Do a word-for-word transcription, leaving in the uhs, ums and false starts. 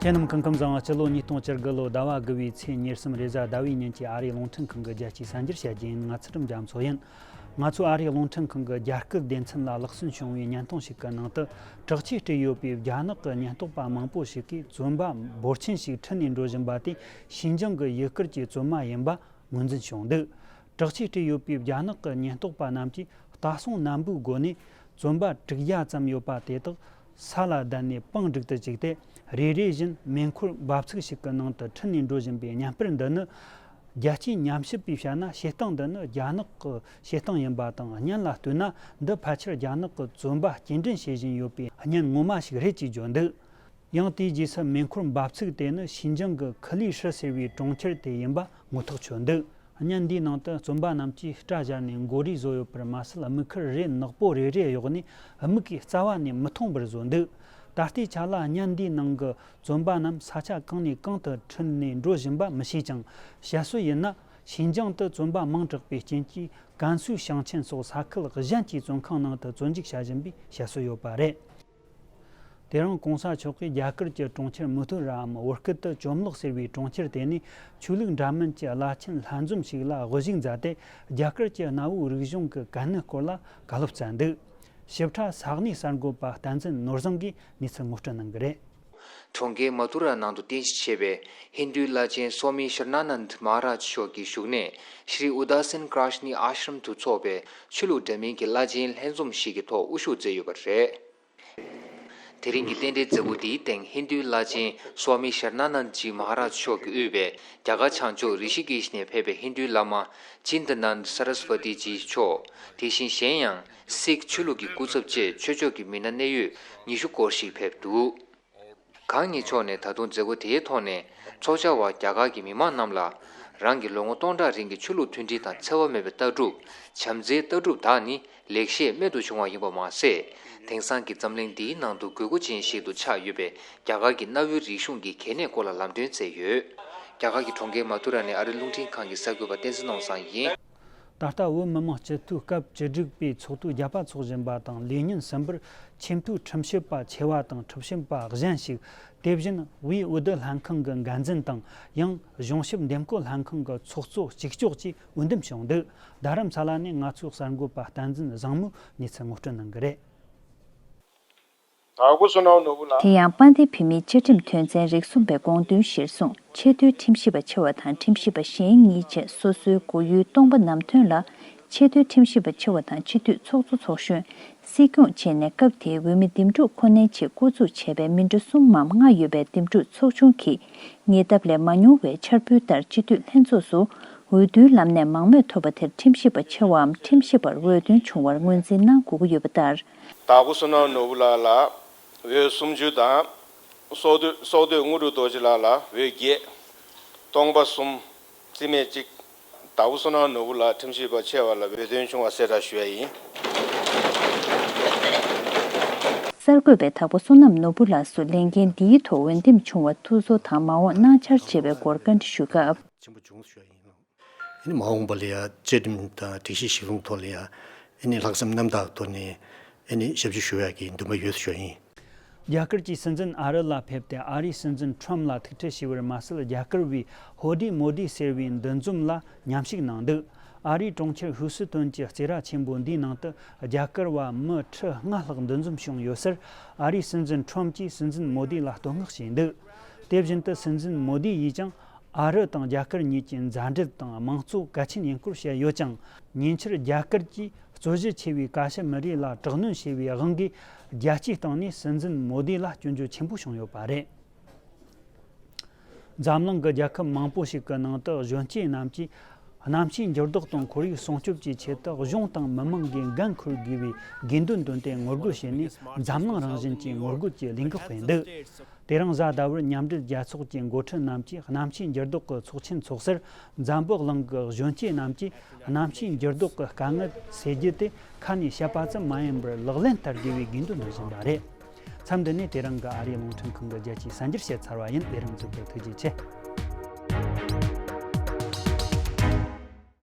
ཁྱེད་རྣམས་སྐུ་ཁམས་བཟང་། སྤྱི་ལོ་ཉིས་སྟོང་བཅུ་དགུ་ལོ་ཟླ་བ་དགུ་བའི་ཚེས་ཉེར་གསུམ་རེས་གཟའ་ཟླ་བའི་ཉིན་གྱི་ཨ་རིའི་རླུང་འཕྲིན་ཁང་གི་རྒྱལ་སྤྱིའི་གསར་འགྱུར་བཤད་རྒྱུ་ཡིན། ང་ཚུལ་ཁྲིམས་རྒྱ་མཚོ་ཡིན། ང་ཚོས་ཨ་རིའི་རླུང་འཕྲིན་ཁང་གི་རྒྱ་སྐད་སྡེ་ཚན་ལ་ལག་སོན་བྱུང་བའི་བརྙན་ཐུང་ཞིག་གི་ནང་དུ། དྲག་ཆས་སྤྲས་ཡོད་པའི་རྒྱ་ནག་གི་ཉེན་རྟོག་པ་མང་པོ་ཞིག་གིས་བཙོན་པ་འབོར་ཆེན་ཞིག་ཁྲིད་ནས་འགྲོ་བཞིན་པ་དེ་ཞིན་ཅང་གི་ཡུལ་སྐོར་གྱི་བཙོན་མ་ཡིན་པ་ངོས་འཛིན་བྱུང་འདུག་དྲག་ཆས་སྤྲས་ཡོད་པའི་རྒྱ་ནག་གི་ཉེན་རྟོག་པ་རྣམས་ཀྱིས་ལྟ་སྲུང་སྣམ་བུའི་སྒོ་ནས་བཙོན་པ་དྲུག་བརྒྱ་ཙམ་ཡོད་པ་དེ་དག་ས་ལ་བསྡད་ནས་པང་སྒྲིག་ཏུ་བཅུག་སྟེ། རེ་རེ་བཞིན་མེ་འཁོར་འབབ་ཚུགས་ཤིག་གི་ནང་དུ་ཁྲིད་ནས་འགྲོ་བཞིན་པའི་བརྙན་པར་འདི་ནི། རྒྱལ་སྤྱིའི་ཉམས་ཞིབ་པས་བཤད་ན། བྱེད་སྟངས་འདི་ནི་རྒྱ་ནག་གི་བྱེད་སྟངས་ཡིན་པ་དང་། བརྙན་ལ་ལྟོས་ན། འདི་ཕལ་ཆེར་རྒྱ་ནག་གི་བཙོན་པ་སྐྱེལ་འདྲེན་བྱེད་བཞིན་ཡོད་པའི་བརྙན་ངོ་མ་ཞིག་རེད་ཅེས་བརྗོད་འདུག་ཡང་དེའི་རྗེས་སུ་མེ་འཁོར་འབབ་ཚུགས་དེ་ནི་ཞིན་ཅང་གི་ཁི་ལི་ཧྲི་ཟེར་བའི་གྲོང་ཁྱེར་དེ་ཡིན་པ་ངོ་ཐག་ཆོད་འདུག་བརྙན་འདིའི་ནང་དུ་བཙོན་པ་རྣམས་ཀྱིས་སྐྲ་བཞར་ནས་མགོ་རིལ་བཟོ་ཡོད་པར་མ་ཟད། དམིགས་ཁར་རས་ནག་པོ་རེ་རེ་གཡོགས་ནས་མིག་གིས་རྩ་བ་ནས་མི་མཐོང་བར་བཟོས་འདུག་ད་ལྟའི་ཆ་ལ་བརྙན་འདིའི་ནང་གི་བཙོན་པ་རྣམས་ས་ཆ་གང་ནས་གང་དུ་ཁྲིད་ནས་འགྲོ་བཞིན་པ་མི་ཤེས་ཀྱང་། བཤད་སྲོལ་ཡིན་ན། ཞིན་ཅང་དུ་བཙོན་པ་མང་དྲགས་པའི་རྐྱེན་གྱིས། ཀན་སུའུ་ཞིང་ཆེན་སོགས་ས་ཁུལ་གཞན་གྱི་བཙོན་ཁང་ནང་དུ་བཙོན་འཇུག་བྱ་བཞིན་པའི་བཤད་སྲོལ་ཡོད་པ་རེད། དེ་རིང་གོང་ས་མཆོག་གིས་རྒྱ་གར་གྱི་གྲོང་ཁྱེར་མུ་ཐུ་རའམ། བོད་སྐད་དུ་ཅོམ་ལོག་ཟེར་བའི་གྲོང་ཁྱེར་དེ་ནས་ཆོས་ལུགས་འདྲ་མིན་གྱི་བླ་ཆེན་ལྷན་འཛོམས་ཤིག་ལ་དབུ་བཞུགས་མཛད་དེ། རྒྱ་གར་གྱི་གནའ་བོའི་རིག་གཞུང་གི་གལ་གནད་སྐོར་ལ་བཀའ་སློབ་སྩལ་འདུག་ཞིབ་ཕྲ་ས་གནས་གསར་འགོད་པ་བསྟན་འཛིན་ནོར་བཟང་གིས་གནས་ཚུལ་ངོ་སྤྲོད་གནང་གི་རེད། གྲོང་ཁྱེར་མ་ཐུ་ར་ནང་དུ་རྟེན་གཞི་བྱས་པའི་ཧིན་རྡུའི་བླ་ཆེན་སོ་མི་ཤར་ན་ནན་མ་ཧ་རཱཇ་མཆོག་གི་བཞུགས་གནས་ཤྲི་ཨུ་དཱ་སན་ཀྲ་ཤ་ནི་ཨ་ཤྲམ་དུ་འཚོགས་པའི་ཆོས་ལུགས་འདྲ་མིན་གྱི་བླ་ཆེན་ལྷན་འཛོམས་ཤིག་གི་ཐོག་དབུ་བཞུགས་མཛད་ཡོད་པ་རེད། དེ་རིང་གི་རྟེན་འབྲེལ་མཛད་སྒོ་འདིའི་སྟེང་ཧིན་རྡུའི་བླ་ཆེན་སོ་མི་ཤར་ན་ནན་ཇི་མ་ཧ་རཱཇ་མཆོག་གིས་དབུས་པའི་རྒྱ་གར་བྱང་ཕྱོགས་རི་ཤི་ཀེཤ་ནས་ཕེབས་པའི་ཧིན་རྡུའི་བླ་མ་ཅིན་ཏ་ནན་ད་ས་ར་སི་ཝ་ཏི་ཇི་མཆོག་དེ་བཞིན་གཞན་ཡང་སིག་ཆོས་ལུགས་ཀྱི་སྐུ་ཚབ་བཅས་ཆོས་ཕྱོགས་ཀྱི་མི་སྣ་གནད་ཡོད་ཉི་ཤུ་སྐོར་ཞིག་ཕེབས་འདུག་གང་ཉིད་མཆོག་ནས་ད་དུང་མཛད་སྒོ་དེའི་ཐོག་ནས་ཚོགས་བཅར་བ་རྒྱ་གར་གྱི་མི་མང་རྣམས་ལ། རང་གི་ལོ་ངོ་སྟོང་ཕྲག་རིང་གི་ཆོས་ལུགས་མཐུན་སྒྲིལ་དང་འཚེ་བ་མེད་པའི་ལྟ་གྲུབ། བྱམས་བརྩེའི་ལྟ་གྲུབ་དག་ནི་ལེགས་བཤད་རྨད་དུ་བྱུང་བ་ཡིན་པ་མ་ཟད། དེང་སང་གི་འཛམ་གླིང་འདིའི་ནང་དུ་དགོས་མཁོ་ཅན་ཞིག་ཏུ་ཆགས་ཡོད་པའི་རྒྱ་གར་གྱི་གནའ་བོའི་རིག་གཞུང་གི་གལ་གནད་སྐོར་ལ་ལམ་སྟོན་མཛད་ཡོད། རྒྱ་གར་གྱི་གྲོང་ཁྱེར་མ་ཐུ་ར་ནས་ཨ་རིའི་རླུང་འཕྲིན་ཁང་གི་གསར་འགོད་པ་བསྟན་འཛིན་ནོར་བཟང་ཡིན། ད་ལྟ་བོད་མི་མང་སྤྱི་འཐུས་སྐབས་བཅུ་དྲུག་པའི་ཚོགས་དུས་བརྒྱ་པ་འཚོགས་བཞིན་པ་དང་། ལས་ཉིན་གསུམ་པར་ཆེས་མཐོའི་ཁྲིམས་ཞིབ་པ་ཆེ་བ་དང་ཁྲིམས་ཞིབ་པ་གཞན་ཞིག་དེ་བཞིན་དབུས་འོས་བསྡུ་ལྷན་ཁང་གི་འགན་འཛིན་དང་། ཡང་གཞུང་ཞབས་འདེམས་བསྐོ་ལྷན་ཁང་གི་ཚོགས་གཙོ་གཅིག་ལྕོགས་ཀྱིས་འོས་འདེམས་བྱུང་འདུག་རྡ་རམ་ས་ལ་ནས་ང་ཚོའི་གསར་འགོད་པ་བསྟན་འཛིན་བཟང་མོས་གནས་ཚུལ་ངོ་སྤྲོད་གནང་གི་རེད། དྭགས་པོ་བསོད་ནམས་ནོར་བུ་ལགས། དེ་ཡང་དཔལ་ལྡན་བོད་མིའི་བཅའ་ཁྲིམས་དོན་ཚན་རིགས་གསུམ་པའི་དགོངས་དོན་གཞིར་བཟུང་ཆེས་མཐོའི་ཁྲིམས་ཞིབ་པ་ཆེ་བ་དང་ཁྲིམས་ཞིབ་པ་གཞན་གཉིས་བཅས་སོ་སོའི་མགོ་ཡུལ་སྟོང་པ་ནམ་ཐོན་ལ་ཆེས་མཐོའི་ཁྲིམས་ཞིབ་པ་ཆེ་བ་དང་སྤྱི་འཐུས་ཚོགས་གཙོ་ཚོགས་གཞོན། སྲིད་སྐྱོང་བཅས་ནས་སྐབས་དེའི་འོས་མི་འདེམས་སྒྲུག་ཁོ་ནའི་ཆེད་བསྐོ་འཛུགས་བྱས་པའི་མི་འགྲོ་གསུམ་མམ་ལྔ་ཡོད་པའི་འདེམས་སྒྲུག་ཚོགས་ཆུང་གིས་ཉེ་འདབས་ལས་མ་མྱོང་བའི་འཆར་འབུལ་ལྟར་སྤྱི་འཐུས་ལྷན་ཚོགས་སུ་འོས་བསྡུའི་ལམ་ནས་མང་མོས་ཐོབ་པ་དེར་ཁྲིམས་ཞིབ་པ་ཆེ་བའམ་ཁྲིམས་ཞིབ་པར་འོས་ཐོན་བྱུང་བར་ངོས་འཛིན་གནང་དགོས་ཀྱི་ཡོད་པ་ལྟར། དྭགས་པོ་བསོད་ནམས་ནོར་བུ་ལགས་ལ་འོས་སུམ་ཅུ་དང་། སྲོག་བདུད་སྲོག་བདུད་དངོས་གྲུབ་རྡོ་རྗེ་ལགས་ལ་འོས་བརྒྱད། སྟོང་པ་གསུམ། རྩིས་མེད་གཅིག་དྭགས་པོ་བསོད་ནམས་ནོར་བུ་ལགས་ཁྲིམས་ཞིབ་པ་ཆེ་བ་ལ་འོས་ཐོན་བྱུང་བ་གསལ་བསྒྲགས་ཞུ་ཡ་ཡིན། གསར་འགོད་པས་དྭགས་པོ་བསོད་ནམས་ནོར་བུ་ལགས་སུ་ལས་འགན་འདིའི་ཐོག་འོས་འདེམས་བྱུང་བར་ཐུགས་གསོ་དང་མ་འོངས་གནང་འཆར་བཅས་པའི་སྐོར་བཀའ་འདྲི་ཞུས་སྐབས། ཆེན་པོ་བྱུང་ཞུ་ཡ་ཡིན། ཨ་ནི་མ་འོངས་པ་ལ་ཡ་བཅའ་ཁྲིམས་དང་སྒྲིག་གཞི་གཞི་བཟུང་ཐོག་ལ་ཡ་ཨ་ནི་ལྷག་བསམ་རྣམ་དག་ཐོག་ནས་ཨ་ནི་ཞབས་ཕྱི་ཞུ་ཡག་གི་འདུན་པ་ཡོད་ཞུ་ཡིན། རྒྱ་གར་གྱི་སྲིད་འཛིན་ཨ་རི་ལ་ཕེབས་ཏེ་ཨ་རིའི་སྲིད་འཛིན་ཁྲོམ་ལ་ཐུག་འཕྲད་ཞུས་པར་མ་ཟད། རྒྱ་གར་བའི་ཧོ་ཌི་མོ་ཌི་ཟེར་བའི་འདུ་འཛོམས་ལ་མཉམ་ཞུགས་གནང་འདུག་ཨ་རིའི་གྲོང་ཁྱེར་ཧུ་སི་ཏོན་གྱི་རྩེད་ར་ཆེན་པོ་འདིའི་ནང་དུ་རྒྱ་གར་བ་མི་ཁྲི་ལྔ་ལྷག་འདུ་འཛོམས་བྱུང་ཡོད་སར། ཨ་རིའི་སྲིད་འཛིན་ཁྲོམ་གྱིས་སྲིད་འཛིན་མོ་ཌི་ལ་བསྟོད་བསྔགས་བྱས་འདུག་དེ་བཞིན་དུ་སྲིད་འཛིན་མོ་ཌི་ཡིས་ཀྱང་ཨ་རི་དང་རྒྱ་གར་གཉིས་ཀྱི་མཛའ་འབྲེལ་དང་དམངས་གཙོ་གལ་ཆེན་ཡིན་སྐོར་བཤད་ཡོད་ཅིང་། ཉེ་ཆར་རྒྱ་གར་གྱིས་རྩོད་གཞི་ཆེ་བའི་ཀ་ཤི་མི་རི་ལ་དྲག་གནོན་བྱས་པའི་དབང་གིས་རྒྱལ་སྤྱིའི་སྟེང་ནས་སྲིད་འཛིན་མོ་ཌི་ལ་སྐྱོན་བརྗོད་ཆེན་པོ་བྱུང་ཡོད་པ་རེད། འཛམ་གླིང་གི་རྒྱལ་ཁབ་མང་པོ་ཞིག་གི་ནང་དུ་གཞོན་སྐྱེས་རྣམས་ཀྱིས་གནམ་གཤིས་འགྱུར་ལྡོག་དང་ཁོར་ཡུག་སྲུང་སྐྱོབ་ཀྱི་ཆེད་དུ་གཞུང་དང་མི་མང་གིས་འགན་འཁུར་དགོས་པའི་དགོས་འདུན་བཏོན་ཏེ་ངོ་རྒོལ་བྱས་ནས། འཛམ་གླིང་རང་བཞིན་གྱི་ངོ་རྒོལ་གྱི་ལས་འགུལ་སྤེལ་འདུག་དེ་རིང་གཟའ་ཟླ་བར་མཉམ་འབྲེལ་རྒྱལ་ཚོགས་ཀྱི་འགོ་ཁྲིད་རྣམས་ཀྱིས་གནམ་གཤིས་འགྱུར་ལྡོག་གི་ཚོགས་ཆེན་འཚོགས་སར། འཛམ་བུ་གླིང་གི་གཞོན་སྐྱེས་རྣམས་ཀྱིས་གནམ་གཤིས་འགྱུར་ལྡོག་གི་དཀའ་ངལ་སེལ་རྒྱུ་དེ་ཁ་ནས་བཤད་པ་ཙམ་མ་ཡིན་པར་ལག་ལེན་བསྟར་དགོས་པའི་དགོས་འདུན་འདོན་བཞིན་པ་རེད། མཚམས་འདི་ནས་དེ་རིང་གི་ཨ་རིའི་རླུང་འཕྲིན་ཁང་གི་རྒྱལ་སྤྱིའི་གསར་འགྱུར་བཤད་ཚར་བ་ཡིན། དེ་རིང་གཟིགས་པར་ཐུགས་རྗེ་ཆེ།